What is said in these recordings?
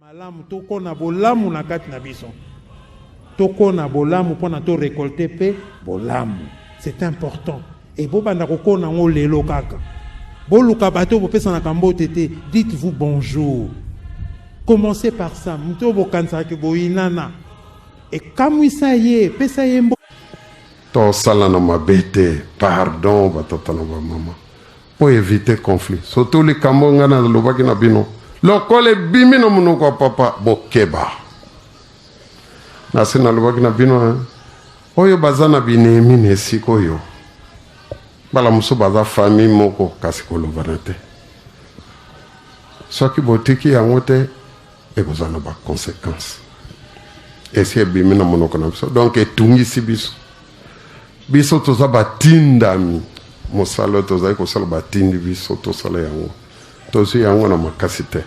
Malamu tokona bolamu na kati na biso, tokona bolamu mpona to récolter mpe bolamu. C'est important. E bobanda kokona yango lelo kaka. Boluka bato bopesanaka mbote te, dites-vous bonjour. Commencez par ça. Moto oyo bokanisaka boyinana, ekamwisa ye, pesa ye mbo. Tosalana mabe te, pardon batata na bamama, mpo éviter conflit. Surtout likambo ngai nalobaki na bino, lokola ebimi na monoko ya papa, bokeba. Nasi nalobaki na bino, oyo baza na binemi na esika oyo, mbala mosusu baza famille moko, kasi kolobana te. Soki botiki yango te, ekozala na baconséquence. Esi ebimi na monoko na biso, donc etungisi biso. Biso toza batindami, mosala oyo tozali kosala, batindi biso tosala yango, tozwi yango na makasi te.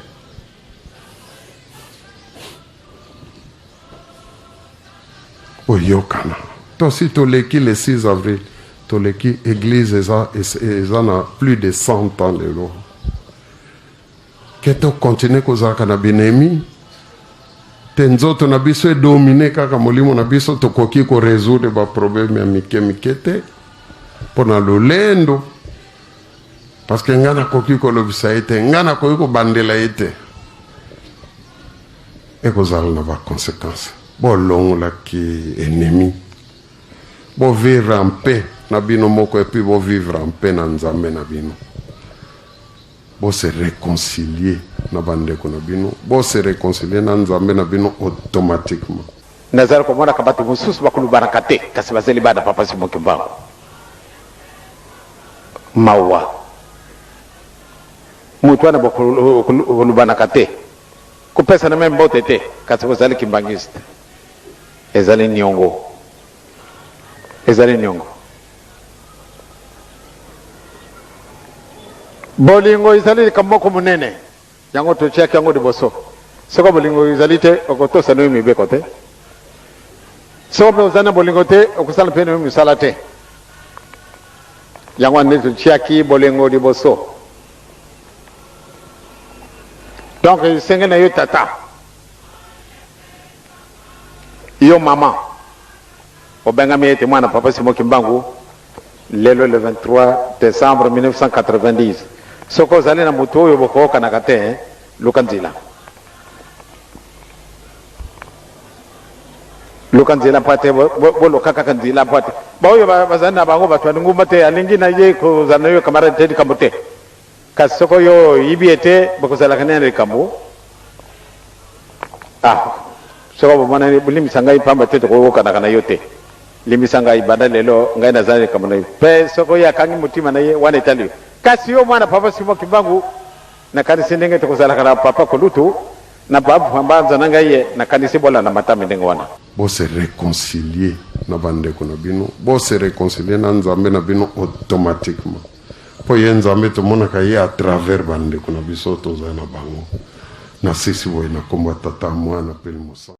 Oyokana, tosi toleki le 6 avril, toleki. Église eza na plus de 100 ans lelo. Ke tokontinue kozalaka na binemi te, nzoto na biso edomine kaka molimo na biso. Tokoki korésoudre baproblème ya mike mike te mpo na lolendo, parce que ngai nakoki kolobisa ye te, ngai nakoki kobandela ye te. Ekozala na baconséquence. Bolongolaki ennemi, bovivre en paix na bino moko, et puis bovivre en paix na Nzambe na bino. Bose réconcilier na bandeko na bino, bose réconcilier na Nzambe na bino automatiquement. Nazali komonaka bato mosusu bakolubanaka te, kasi bazali bana Papa Simon Kimbangu. Mawa, moto wana bokolubanaka te, kopesana me mbote te, kasi bozali kimbangiste. Ezali niongo, ezali niongo. Bolingo ezali likambo moko monene, yango totiaki yango liboso. Soko bolingo ezali te, okotosa noyo mibeko te. Soko mpe ozali na bolingo te, okosala mpe noyo mosala te. Yango wana nde totiaki bolingo liboso. Donc esenge na yo tata, yo mama, obengami ete mwana Papa Simon Kimbangu lelo le 23 décembre 1990. Soki ozali na motu oyo bokoyokanaka te, luka nzela, luka nzela, mpo ate boluka kaka nzela, mpo ate baoyo bazali na bango bato ya lingumba te, alingi na ye kozala na yo camarade te, likambo te. Kasi soki oyo oyibi ye te, bokozalaka nini na likambo? Ah, soki bomonani, bolimbisa ngai, pamba te tokoyokanaka na yo te, limbisa ngai, banda lelo ngai naza na likambo na yo. Mpe soki oyo akangi motima na ye, wana etali yo. Kasi yo mwana Papa Simon Kimbangu, nakanisi ndenge tokozalaka na papa kolutu na papa mbanza na ngai ye, nakanisi bolanda matami ndenge wana. Bose réconcilier na bandeko na bino, bose réconcilier na Nzambe na bino automatiquement, mpo ye Nzambe tomonaka ye à travers bandeko na biso tozali na bango. Na sisi boye na nkombo ya Tata, Mwana mpe Mosantu.